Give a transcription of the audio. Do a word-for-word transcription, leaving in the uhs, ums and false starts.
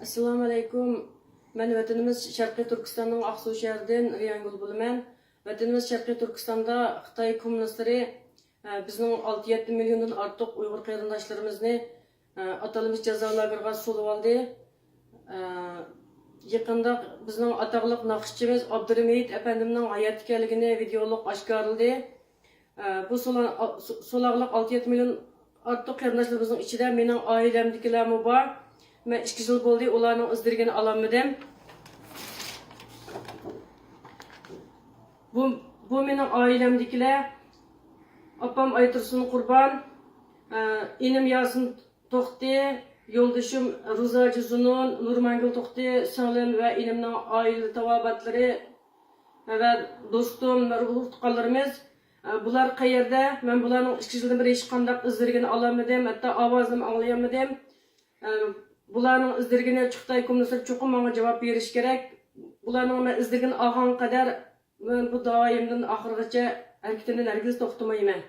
ئەسسالامۇ ئەلەيكۇم. مەن ۋەتىنىمىز شەرقىي تۈركىستاننىڭ ئاقسۇ شەھىرىدىن رىيانگۈل بولىمەن. ۋەتىنىمىز شەرقىي تۈركىستاندا خىتاي كوممۇنىستلىرى، ئە، بىزنىڭ ئالتە يەتتە مىليوندىن ئارتۇق ئۇيغۇر قېرىنداشلىرىمىزنى، ئە، ئاتالمىش جازا لاگېرىغا سولىۋالدى. ئە، يېقىندا بىزنىڭ ئاتاقلىق ناخشىچىمىز ئابدۇرېھىم ھېيت ئەپەندىمنىڭ ھايات ئىكەنلىكىنى ۋىدېئولۇق ئاشكارىلىدى. ئە، بۇ سولا-، سولاقلىق ئالتە يەتتە مىليون ئارتۇق قېرىنداشلىرىمىزنىڭ ئىچىدە مېنىڭ ئائىلەمدىكىلەرمۇ بار. مەن ئىككى يىل بولدى، ئۇلارنىڭ ئىز دېرىكىنى ئالالمىدىم. بۇ، بۇ مېنىڭ ئائىلەمدىكىلەر. ئاپام ئايتۇرسۇن قۇربان، ئە، ئىنىم ياسىن توختى، يولدىشىم روزاجى زۇنۇن، نۇرمانگۈل توختى، سىڭلىم ۋە ئىنىمنىڭ ئائىلە تاۋابىئاتلىرى ۋە دوستۇم، ئۇرۇق-تۇغقانلىرىمىز، ئە، بۇلار قەيەردە؟ مەن بۇلارنىڭ ئىككى يىلدىن بېرى ھېچقانداق ئىز دېرىكىنى ئالالمىدىم، ھەتتا ئاۋازىنىمۇ ئاڭلىيالمىدىم. ئە، بۇلارنىڭ ئىز دېرىكىنى خىتاي كوممۇنىستلىرى چوقۇم ماڭا جاۋاب بېرىشى كېرەك. بۇلارنىڭ مەن ئىز دېرىكىنى ئالغان قەدەر مەن بۇ داۋايىمدىن ئاخىرغىچە ھەرىكىتىمدىن ھەرگىز توختىمايمەن.